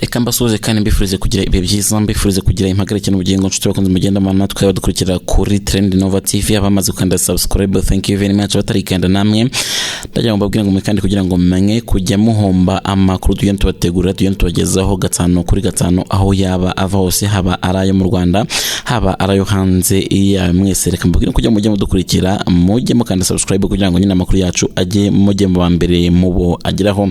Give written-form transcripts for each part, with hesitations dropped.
Reka mbasuhuze kandi mbifurize kugira ibihe byiza, mbifurize kugira impagarike n'ubugingo. Nshuti bakunze mugenda natwe badukurikira kuri Trend Nova TV, abamaze gukanda subscribe, thank you very much. Batarikanda namwe, ndagira ngo mbabwire ngo mwe kandi kugira ngo mwe kujya muhomba amakuru tugenda tubategurira, tugenda tubagezaho gatanu kuri gatanu, aho yaba ava hose, haba ari ayo mu Rwanda, haba ari ayo hanze ya mwese. Reka mbabwire kugira ngo mujye mudukurikira, mujye mukanda subscribe kugira ngo nyine amakuru yacu ajye mujye mu ba mbere mubo ageraho.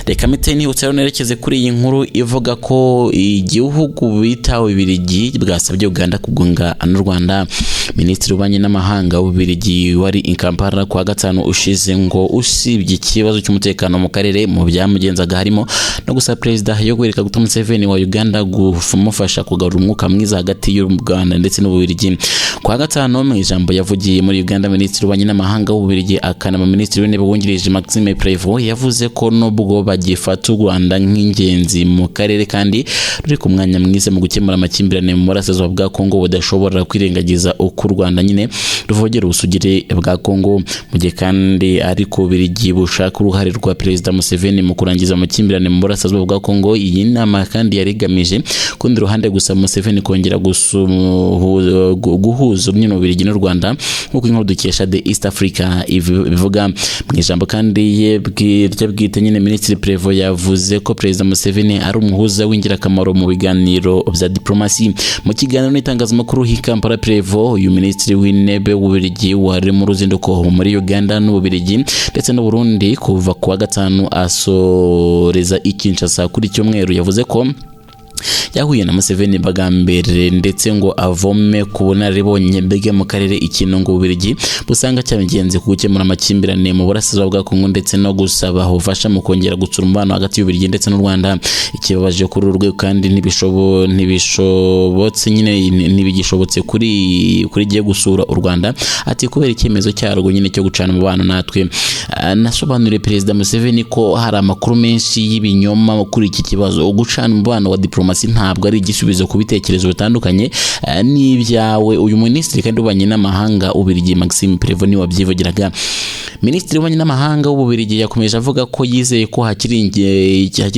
Reka mpite nihutse rero nerekeze kuri iyi nkuru ivuga ko igihugu bita Ububiligi bwasabye Uganda kugunga n'u Rwanda. Minisitiri w'Ububanyi n'Amahanga w'Ububiligi wari i Kampala kuwa gatanu ushize, ngo usibye ikibazo cy'umutekano mu karere, mu byamugenzaga harimo no gusaba Perezida Yoweri Kaguta Museveni wa Uganda kumufasha kugarura umwuka mwiza hagati y'u Rwanda ndetse n'Ububiligi. Kuwa gatanu, mu ijambo yavugiye muri Uganda, Minisitiri w'Ububanyi n'Amahanga w'Ububiligi akanaba Minisitiri w'Intebe wungirije Maxime Prevot yavuze ko nubwo bagifata u Rwanda nk'ingenzi mu karere kandi ruri ku mwanya mwiza mu gukemura amakimbirane mu burasirazuba bwa Kongo, budashobora kwirengagiza uko u Rwanda nyine ruvogera ubusugire bwa Kongo. Mu gihe kandi ariko Ububiligi bushaka uruhare rwa Perezida Museveni mu kurangiza amakimbirane mu burasirazuba bwa Kongo. Iyi nama kandi yari igamije kundi ruhande gusa Museveni kongera guhuza nyine Ububiligi n'u Rwanda, nk'uko inkuru dukesha The East Africa bivuga. Mu ijambo kandi ye bwite nyine, Minisitiri Prevot yavuze ko Perezida Museveni ari umuhuza w'ingirakamaro mu biganiro bya diplomasi. Mu kiganiro n'itangazamakuru i Kampala, Prevot, uyu Minisitiri w'Intebe w'Ububiligi wari mu ruzinduko muri Uganda n'Ububiligi ndetse n'u Burundi kuva kuwa gatanu asoreza i Kinshasa kuri cyumweru, yavuze ko yahuye na Museveni bwa mbere ndetse ngo avome ku bunararibonye bwe mu karere, ikintu ngo Ububiligi busanga cyaba ingenzi ku gukemura amakimbirane mu burasirazuba bwa Kongo, ndetse no gusaba ubufasha mu kongera gutsura umubano hagati y'Ububiligi ndetse n'u Rwanda. Ikibabaje kuri uru rwego kandi ntibishobotse nyine, ntibigishobotse kuri giye gusura u Rwanda, ati kubera icyemezo cyarwo nyine cyo gucana umubano natwe. Nasobanuriye Perezida Museveni ko hari amakuru menshi y'ibinyoma kuri iki kibazo. Gucana umubano wa diplomasi ntabwo ari igisubizo ku bitekerezo bitandukanye n'ibyawe. Uyu minisitiri kandi w'ububanyi n'amahanga w'Ububiligi Maxime Prevot niwe wabyivugiraga. Minisitiri w'Ububanyi n'Amahanga w'Ububiligi yakomeje avuga ko yizeye ko hakiri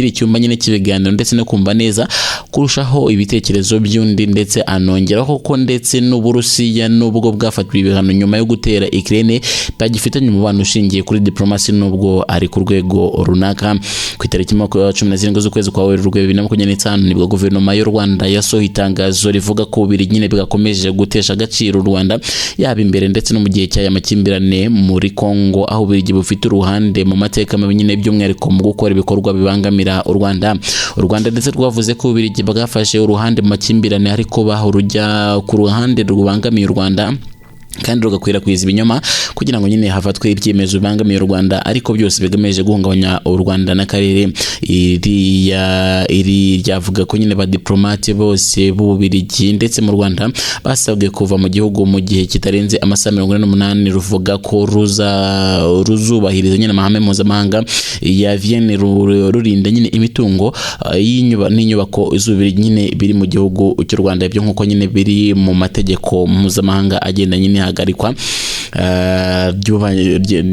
icyumba nyine cy'ibiganiro ndetse no kumva neza kurushaho ibitekerezo by'undi, ndetse anongeraho ko ndetse n'Uburusiya, nubwo bwafatiwe ibihano nyuma yo gutera Ukraine, bagifitanye umubano ushingiye kuri diplomasi nubwo ari ku rwego runaka. Ku itariki 17 z'ukwezi kwa Werurwe 2025 nibwo guverinoma y'u Rwanda yasohoye itangazo rivuga ko Ububiligi nyine bwakomeje gutesha agaciro u Rwanda, yaba imbere ndetse no mu gihe cy'aya makimbirane muri Kongo, aho Ububiligi bufite uruhande mu mateka mabi nyine, by'umwihariko mu gukora ibikorwa bibangamira u Rwanda. U Rwanda ndetse rwavuze ko Ububiligi bwafashe uruhande mu makimbirane, ariko baho rujya ku ruhande rubangamiye u Rwanda kandi rugakwirakwiza ibinyoma kugira ngo nyine hafatwe ibyemezo bibangamiye u Rwanda, ariko byose bigamije guhungabanya u Rwanda n'akarere. Iriya iri ryavuga ko nyine ba diplomate bose b'Ububiligi ndetse mu Rwanda basabwe kuva mu gihugu mu gihe kitarenze amasaha 48. Ruvuga ko ruzubahiriza nyine amahame mpuzamahanga ya Vienne, rurinda nyine imitungo n'inyubako z'Ububiligi nyine biri mu gihugu cy'u Rwanda, ibyo nk'uko nyine biri mu mategeko mpuzamahanga agenda nyine ihagarikwa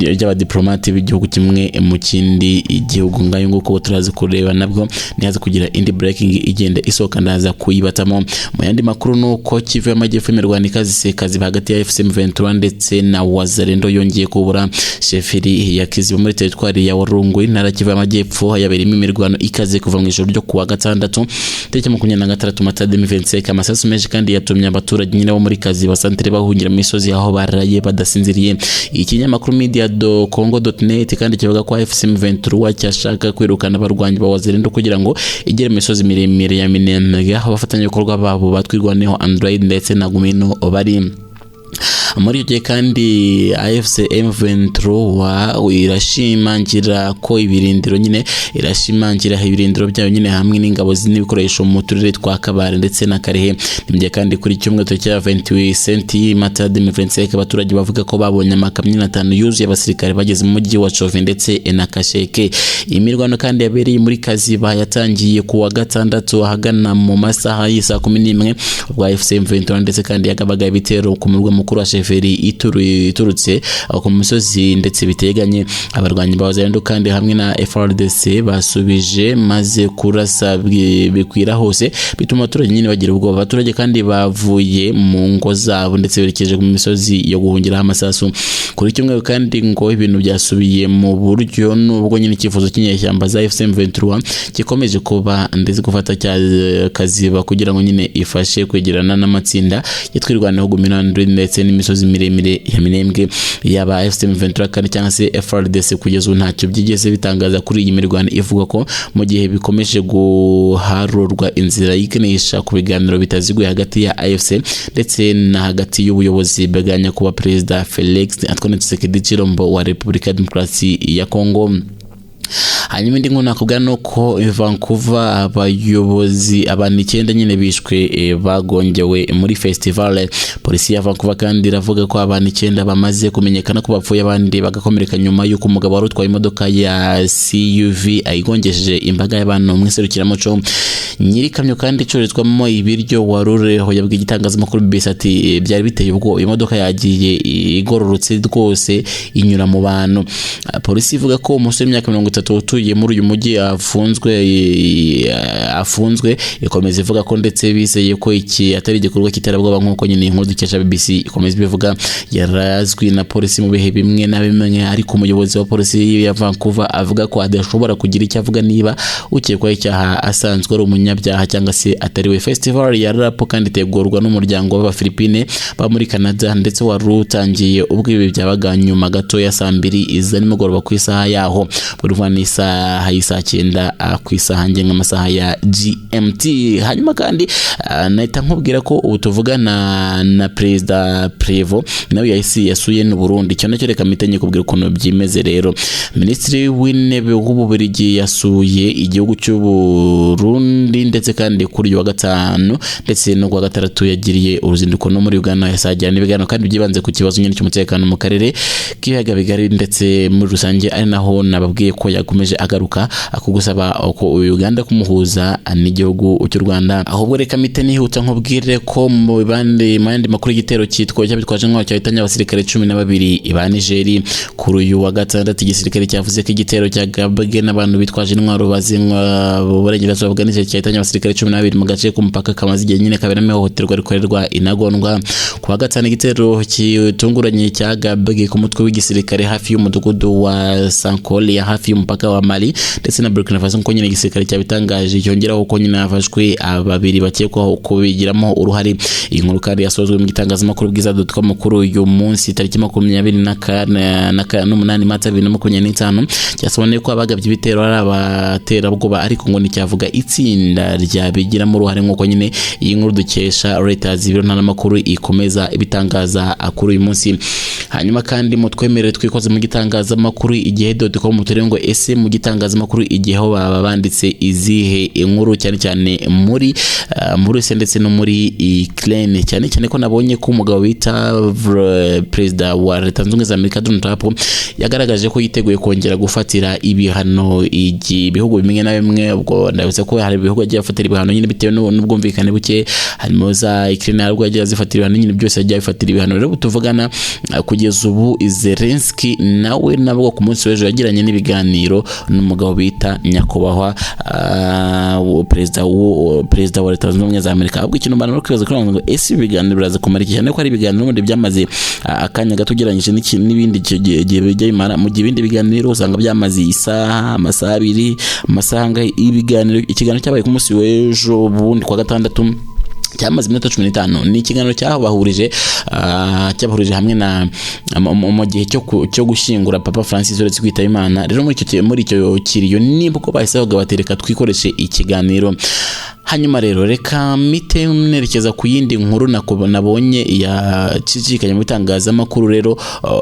ry'abadiplomate b'igihugu kimwe mu kindi gihugu. Ngayo nguko, turazi kureba nabwo nihaza kugira indi breaking igenda isohoka, ndaza kuyibatamo. Mu yandi makuru ni uko Kivu y'Amajyepfo, imirwano ikaze kaziba hagati ya AFC M23 ndetse na Wazalendo yongeye kubura. Chefferie ya Kiziba muri teritwari ya Walungu, intara Kivu y'Amajyepfo, yabereyemo imirwano ikaze kuva mu ijoro ryo kuwa gatandatu tariki 26 Mata 2025. Amasasu menshi kandi yatumye abaturage nyine bo muri Kaziba santere bahungira mu misozi, aho baraye badasinziriye. Ikinyamakuru media do congo.net kandi kivuga ko AFC M23 cyashaka kwirukana abarwanyi ba Wazalendo kugira ngo igere mu misozi miremire ya Minembwe, aho abafatanyabikorwa babo batwirwaneho Android ndetse na Gumino bari. Muri icyo gihe kandi AFC M23 irashimangira ko ibirindiro nyine, irashimangira ibirindiro byayo nyine hamwe n'ingabo n'ibikoresho mu turere twa Kabare ndetse na Karehe. Ni mu gihe kandi kuri cyumweru tariki ya 28 Mata 2025 abaturage bavuga ko babonye amakamyo 5 yuzuye abasirikare bageze mu mujyi wa Chove ndetse na Kasheke. Imirwano kandi yabereye muri Kaziba yatangiye ku wa gatandatu ahagana mu masaha y'isaa 11, ubwo AFC M23 ndetse kandi yagabaga ibitero ku murwa mukuru wa chefferie. feri iturutse ku misozi ndetse biteganye. Abarwanyi ba Wazalendo kandi hamwe na FARDC basubije maze kurasa bikwira hose, bituma abaturage nyine bagira ubwoba. Abaturage kandi bavuye mu ngo zabo ndetse berekeje ku misozi yo guhungiraho amasasu. Kuri cyumweru kandi ngo ibintu byasubiye mu buryo, nubwo nyine icyifuzo cy'inyeshyamba za AFC M23 gikomeje kuba ndetse gufata cya Kaziba kugira ngo nyine ifashe kwegerana n'amatsinda yitwirwanaho Gumino ndetse n'imisozi miremire ya Minembwe. Yaba AFC M23 kandi cyangwa se FARDC kugeza ubu ntacyo byigeze bitangaza kuri iyi mirwano ivuga ko mu gihe bikomeje guharurwa inzira yiganisha ku biganiro bitaziguye hagati ya AFC ndetse na hagati y'ubuyobozi bwa nyakubahwa Perezida Felix Antoine Tshisekedi Tshilombo wa Repubulika ya Demokarasi ya Kongo. Hanyuma indi nkuru nakubwira ni uko Vancouver abayobozi abantu 9 nyine bishwe, bagongewe muri festival. Polisi ya Vancouver kandi iravuga ko abantu 9 bamaze kumenyekana ko bapfuye, abandi bagakomereka nyuma y'uko umugabo wari utwaye imodoka ya SUV ayigongesheje imbaga y'abantu mu iserukiramuco. Nyiri kamyo kandi icururizwamo ibiryo warureho yabwiye igitangazamakuru BBC ati: "Byari biteye ubwoba, imodoka yagiye igororotse rwose inyura mu bantu." Polisi ivuga ko umusore w'imyaka 30 utuye muri uyu mujyi afunzwe. Ikomeza ivuga ko ndetse bizeye ko iki atari igikorwa cy'iterabwoba, nk'uko nyine inkuru dukesha BBC ikomeza ibivuga. Yarazwi na polisi mu bihe bimwe na bimwe, ariko umuyobozi wa polisi ya Vancouver avuga ko adashobora kugira icyo avuga niba ukekwaho icyaha asanzwe ari umunyabyaha cyangwa se atari we. Festival ya rap kandi itegurwa n'umuryango w'Abafilipine ba muri Canada, ndetse wari utangiye ubwo ibi byabaga nyuma gato ya saa 2 za nimugoroba ku isaha yaho, buri n'isaha y'isaa 9 ku isaha ngenga amasaha ya GMT. Hanyuma kandi nahita nkubwira ko ubu tuvugana na Perezida Prevo nawe yahise yasuye n'u Burundi. Icyo nacyo reka mpite nyikubwira ukuntu byimeze. Rero Minisitiri w'Intebe w'Ububiligi yasuye igihugu cy'u Burundi, ndetse kandi kuri uyu wa gatanu ndetse no kuwa gatandatu yagiriye uruzinduko no muri Uganda, yasajyana n'ibiganiro kandi byibanze ku kibazo nyine cy'umutekano mu karere k'ibiyaga bigari ndetse muri rusange, ari naho nababwiye ko yakomeje agaruka kugusaba ko Uganda kumuhuza n'igihugu cy'u Rwanda. Ahubwo reka mpite nihuta nkubwire ko mu bandi mu yandi makuru, igitero cyitwa cyabitwaje intwaro cyahitanye abasirikare 12 ba Niger. Kuri uyu wa gatandatu igisirikare cyavuze ko igitero cyagabwe n'abantu bitwaje intwaro bazinywa mu burengerazuba bwa Niger cyahitanye abasirikare 12 mu gace k'umupaka kamaze igihe nyine kaberamo ihohoterwa rikorerwa intagondwa. Ku wa gatanu igitero kitunguranye cyagabwe ku mutwe w'igisirikare hafi y'umudugudu wa Sankolia hafi y'umupaka wa Mali ndetse na Burkina Faso, nkuko nyine igisirikare cyabitangaje, cyongeraho ko nyine hafashwe babiri bakekwaho kubigiramo uruhare. Iyi nkuru kandi yasozwe mu gitangazamakuru bwiza.com kuri uyu munsi tariki 28 Mata 2025, cyasobanuye ko abagabye ibitero ari abaterabwoba, ariko ngo nticyavuga itsinda ryabigiramo uruhare, nk'uko nyine iyi nkuru dukesha Reuters, ibiro ntaramakuru, ikomeza ibitangaza kuri uyu munsi. Hanyuma kandi mutwemerere twikoze mu gitangazamakuru igihe.com, turebe ngo ese mu gitangazamakuru Igihe ho baba banditse izihe inkuru, cyane cyane muri se ndetse no muri Ukraine, cyane cyane ko nabonye ko umugabo bita Perezida wa Leta Zunze Ubumwe za Amerika Donald Trump yagaragaje ko yiteguye kongera gufatira ibihano ibihugu bimwe na bimwe. Ubwo ndabutse ko hari ibihugu yagiye afatira ibihano nyine bitewe n'ubwumvikane buke, harimo za Ukraine, hari ubwo yagiye azifatira ibihano nyine, byose yagiye abifatira ibihano. Rero tuvugana kugeza ubu Zelensky nawe nabwo ku munsi w'ejo yagiranye n'ibiganiro n'umugabo bita nyakubahwa perezida wa Leta Zunze Ubumwe za Amerika. Ahubwo ikintu mbana no kwibaza kuri ngo ese ibi biganiro biraza kumara iki, cyane ko ari ibiganiro n'ubundi byamaze akanya gato ugereranyije n'ibindi icyo gihe bijya bimara. Mu gihe ibindi biganiro usanga byamaze isaha, amasaha 2, amasaha angahe, ibiganiro, ikiganiro cyabaye ku munsi w'ejo bundi kwa gatandatu cyamaze iminota 15. Ni ikiganiro cyabahurije hamwe na mu gihe cyo gushyingura Papa Francis uretse kwitaba Imana. Rero muri icyo kiriyo nibwo bahise bavuga bati: "Reka twikoreshe ikiganiro." Hanyuma rero reka mite nerekeza ku yindi nkuru nabonye yacicikanye mu bitangazamakuru rero,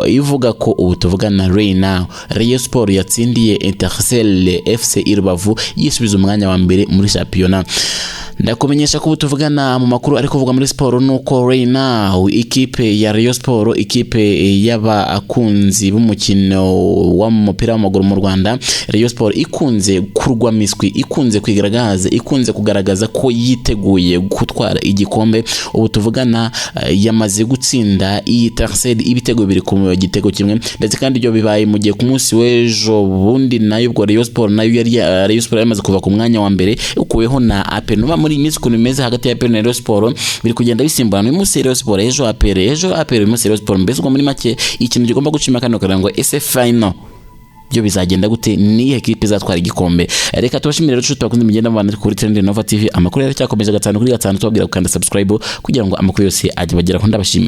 ivuga ko ubu tuvugana right now Rayon Sport yatsindiye Etincelle FC i Rubavu, yisubiza umwanya wa mbere muri shampiyona. Ndakumenyesha ko ubu tuvugana mu makuru ari kuvugwa muri siporo nuko right now ikipe ya Rayon Sport, ikipe y'abakunzi b'umukino w'umupira w'amaguru mu Rwanda, Rayon Sport ikunze kurwa miswi, ikunze kwigaragaza, ikunze kugaragaza kugaragaza ko yiteguye gutwara igikombe. Ubu tuvugana yamaze gutsinda iyi Etincelles ibitego 2-1, ndetse kandi ibyo bibaye mu gihe ku munsi w'ejo bundi nayo ubwo Rayon Sport nayo yari Rayon Sport yamaze kuva ku mwanya wa mbere, ukuweho na APR. Nuba muri iyi minsi ukuntu bimeze hagati ya APR na Rayon Sport biri kugenda bisimburana, uyu munsi Rayon Sport, ejo APR, ejo APR, uyu munsi Rayon Sport. Mbese ubwo muri make ikintu kigomba gucima kano kugira ngo ese final byo bizagenda gute, nihe kipe izatwara igikombe? Reka tubashimire rero inshuti bakunze mugenda mubana kuri Trend Nova TV. Amakuru yaracyakomeje 5 kuri 5, tubabwira gukanda subscribe kugira ngo amakuru yose ajye bageraho. Ndabashimiye.